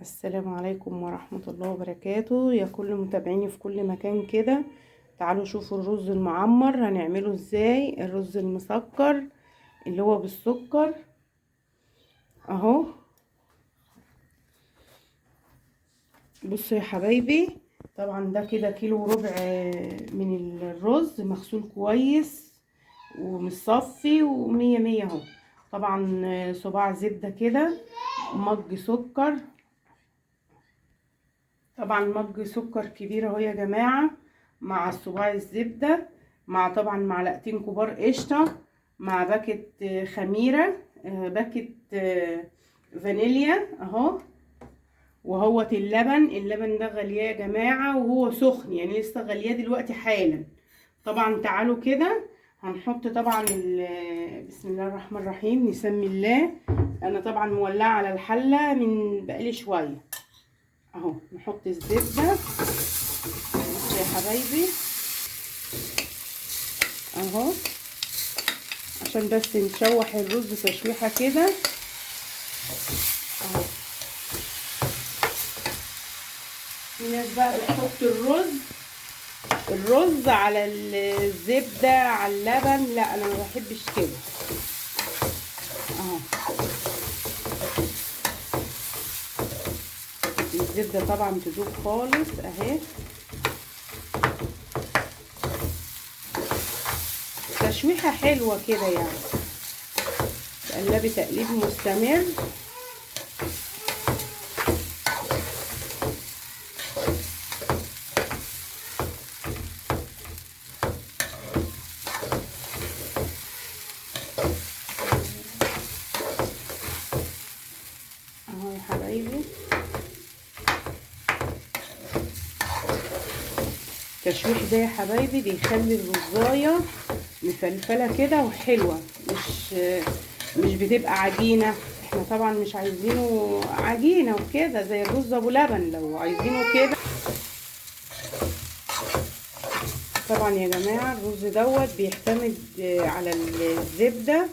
السلام عليكم ورحمة الله وبركاته يا كل متابعيني في كل مكان كده. تعالوا شوفوا الرز المعمر هنعمله ازاي، الرز المسكر اللي هو بالسكر اهو. بصوا يا حبايبي، طبعا ده كده كيلو وربع من الرز مغسول كويس ومصفي ومية مية اهو. طبعا صباع زبدة كده، مج سكر، طبعا مج سكر كبير اهو يا جماعة، مع صباع الزبدة، مع طبعا معلقتين كبار قشطة، مع باكت خميرة، باكت فانيليا اهو. وهوت اللبن، ده غلياه يا جماعة وهو سخن، يعني لسه غلياه دلوقتي حالا. طبعا تعالوا كده هنحط طبعا بسم الله الرحمن الرحيم، نسمي الله. انا طبعا مولعه على الحلة من بقالي شوية اهو. نحط الزبدة بصوا يا حبايبي اهو، عشان بس نشوح الرز تشويحه كده اهو. في ناس بقى بتحط الرز على الزبدة على اللبن، لا انا ما بحبش كده اهو. الزبدة طبعا تدوب خالص اهي، تشويحه حلوة كده يعني، تقلبي تقليب مستمر. اهو يا حبايبي، التشويح ده يا حبايبي بيخلي الرزايه مفلفله كده وحلوه، مش بتبقى عجينه. احنا طبعا مش عايزينه عجينه وكده زي الرز ابو لبن، لو عايزينه كده. طبعا يا جماعة الرز دوت بيعتمد على الزبدة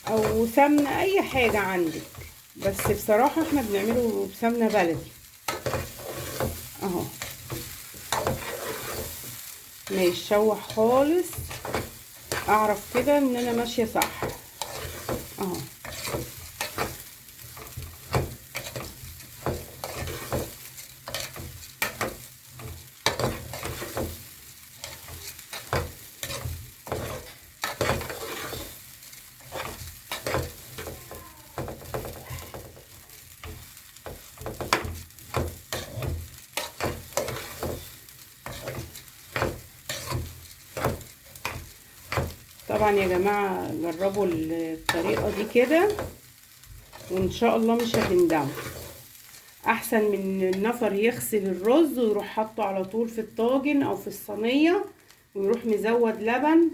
او سمنه، اي حاجة عندك، بس بصراحة احنا بنعمله بسمنه بلدي اهو. ما يتشوح خالص، اعرف كده ان انا ماشية صح اهو. طبعا يا جماعة جربوا الطريقة دي كده وان شاء الله مش هتندموا. احسن من النفر يغسل الرز ويروح حاطه على طول في الطاجن او في الصينية ويروح مزود لبن.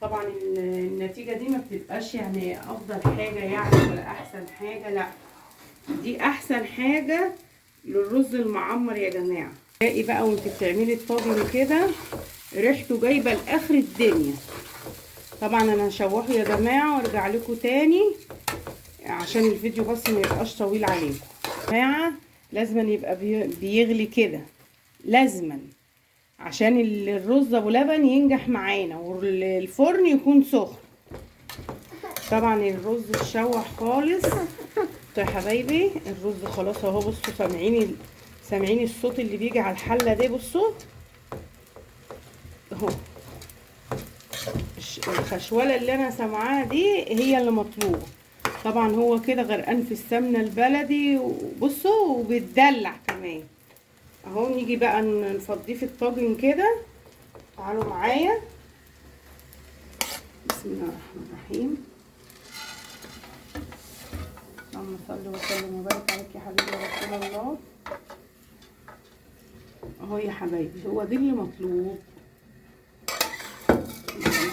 طبعا النتيجة دي ما بتبقاش يعني افضل حاجة يعني ولا احسن حاجة، لا دي احسن حاجة للرز المعمر يا جماعة. تلاقي بقى وانت بتعملي الطاجن كده ريحته جايبه لاخر الدنيا. طبعا انا هشوحه يا جماعة وارجع لكم تاني عشان الفيديو بس ما يبقاش طويل عليكم. يا جماعة لازم يبقى بيغلي كده، لازما، عشان الرز ابو لبن ينجح معانا والفرن يكون سخن. طبعا الرز اتشوح خالص يا حبايبي، الرز خلاص اهو. بصوا سامعين الصوت اللي بيجي على الحلة دي، بصوا اهو. الخشوله اللي انا سامعاها دي هي اللي مطلوبه. طبعا هو كده غرقان في السمنة البلدي، وبصوا وبيتدلع كمان اهو. نيجي بقى نفضيه في الطاجن كده، تعالوا معايا. بسم الله الرحمن الرحيم، اللهم صل وسلم وبارك عليك يا حبيبي يا رسول الله. اهو يا حبايبي هو ده اللي مطلوب،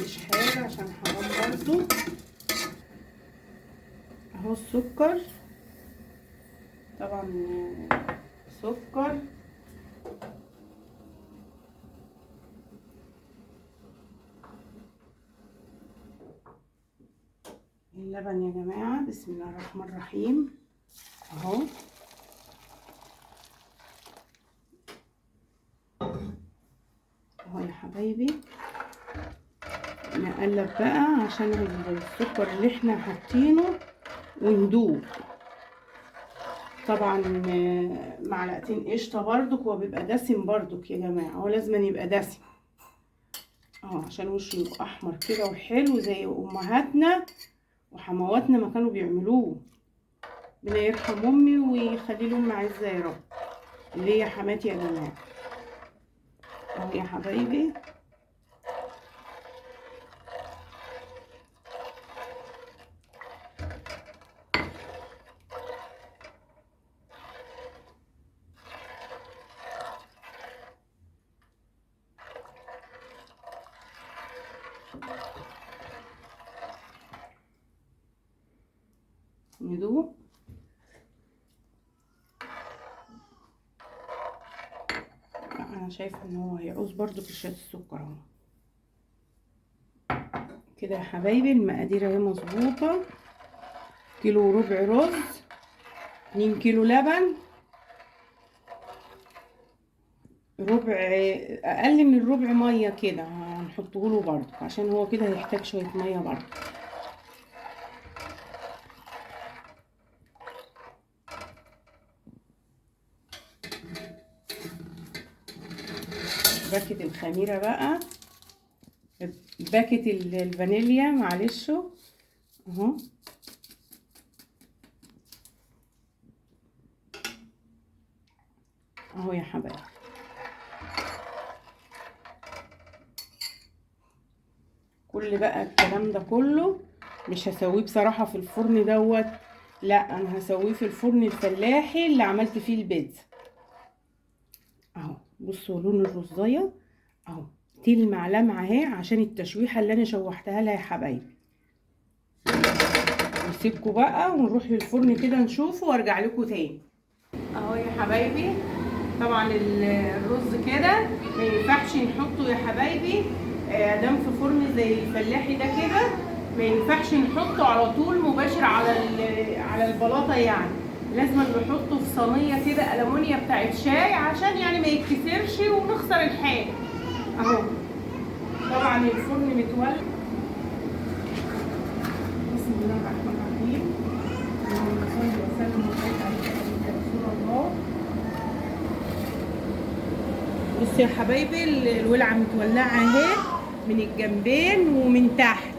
مش حاجة عشان حرام برضو. اهو السكر، طبعا سكر، اللبن يا جماعة. بسم الله الرحمن الرحيم اهو. حبايبي. نقلب بقى عشان السكر اللي احنا حاطينه وندوب. طبعا معلقتين قشطه بردك، هو بيبقى دسم بردك يا جماعة، هو لازم يبقى دسم عشان وشه يبقى احمر كده وحلو زي امهاتنا وحمواتنا ما كانوا بيعملوه. ربنا يرحم امي ويخلي لهم عزه يا رب، اللي هي حماتي يا جماعة. اهو يا حبايبي. ندوق. انا شايفه ان هو هيعوز برضو كشات السكر اهو كده يا حبايبي. المقادير اهي مظبوطة، كيلو وربع رز، 2 كيلو لبن، ربع، اقل من ربع مية كده هنحطه له برضو عشان هو كده هيحتاج شوية مية برضو. باكت الخميرة بقى، باكت الفانيليا معلش اهو. اهو يا حبايبي. كل بقى الكلام ده كله مش هسويه بصراحة في الفرن دوت، لا انا هسويه في الفرن الفلاحي اللي عملت فيه البيتزا اهو. بصوا لون الرزايه اهو تلمع لمعة اهي عشان التشويحه اللي انا شوحتها لها يا حبايبي. نسيبكم بقى ونروح للفرن كده نشوفه وارجع لكم تاني. اهو يا حبايبي. طبعا الرز كده ما ينفعش نحطه يا حبايبي دام في فرن زي الفلاحي ده كده، ما ينفعش نحطه على طول مباشر على البلاطه، يعني لازم نحطه في صينية كده ألمونيا بتاعت شاي عشان يعني ما يتكسرش ونخسر الحاجة اهو. طبعا الفرن متولع. بسم الله الرحمن الرحيم، اللهم صل وسلم وبارك على رسول الله. بصوا يا حبايبي الولعه متولعه اهي من الجنبين ومن تحت.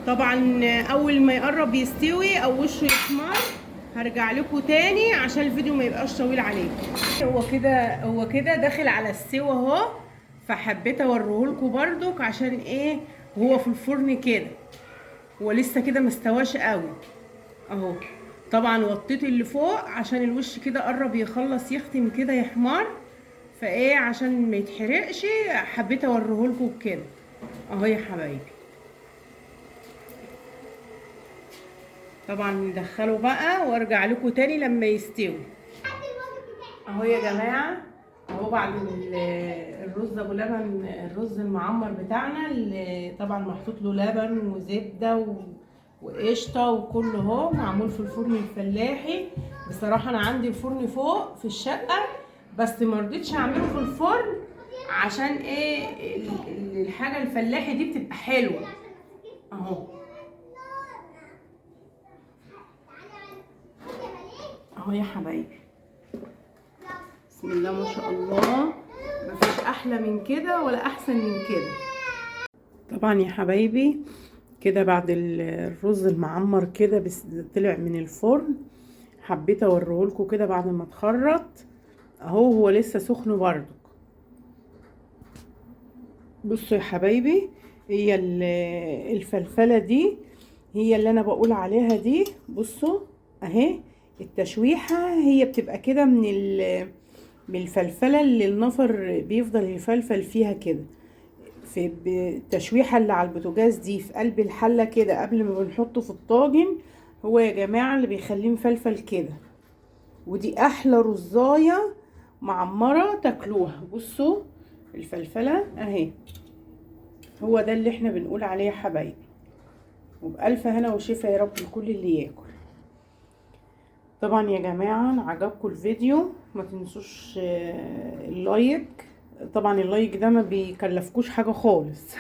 طبعا اول ما يقرب يستوي او وشه يحمر هرجع لكم تاني عشان الفيديو ما يبقاش طويل عليكم. هو كده داخل على السوا اهو، فحبيت اوريه لكم بردك عشان ايه هو في الفرن كده، هو لسه كده ما استواش قوي اهو. طبعا وطيت اللي فوق عشان الوش كده قرب يخلص يختم كده يحمر، فايه عشان ما يتحرقش حبيت اوريه لكم كده اهو يا حبايبي. طبعا ندخله بقى وارجع لكم تاني لما يستوي اهو يا جماعة. اهو بعد الرز ابو لبن، الرز المعمر بتاعنا اللي طبعا محطوط له لبن وزبده وقشطه وكله اهو معمول في الفرن الفلاحي. بصراحة انا عندي الفرن فوق في الشقة، بس ما رضيتش اعمله في الفرن عشان ايه الحاجة الفلاحي دي بتبقى حلوة اهو. اهو يا حبايبي، بسم الله ما شاء الله، مفيش احلى من كده ولا احسن من كده. طبعا يا حبايبي كده بعد الرز المعمر كده بس طلع من الفرن، حبيت اوريهولكوا كده بعد ما اتخرط اهو، هو لسه سخن برضك. بصوا يا حبايبي، هي الفلفله دي هي اللي انا بقول عليها دي. بصوا اهي التشويحه، هي بتبقى كده من الفلفله اللي النفر بيفضل يفلفل فيها كده، في التشويحه اللي على البوتاجاز دي في قلب الحلة كده قبل ما بنحطه في الطاجن، هو يا جماعة اللي بيخليه مفلفل كده. ودي احلى رزايه معمره تاكلوها. بصوا الفلفله اهي، هو ده اللي احنا بنقول عليه يا حبايبي. وبألف هنا وشفا يا رب لكل اللي ياكل. طبعا يا جماعة عجبكم الفيديو ما تنسوش ال like، طبعا ال like ده ما بيكلفكوش حاجة خالص.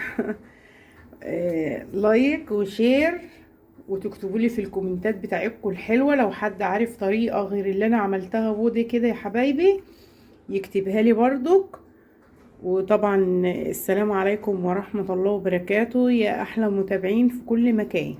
like و share، وتكتبوا لي في الكومنتات بتاعتكم الحلوة. لو حد عارف طريقه غير اللي انا عملتها بودي كده يا حبايبي يكتبها لي برضك. وطبعا السلام عليكم ورحمة الله وبركاته يا احلى متابعين في كل مكان.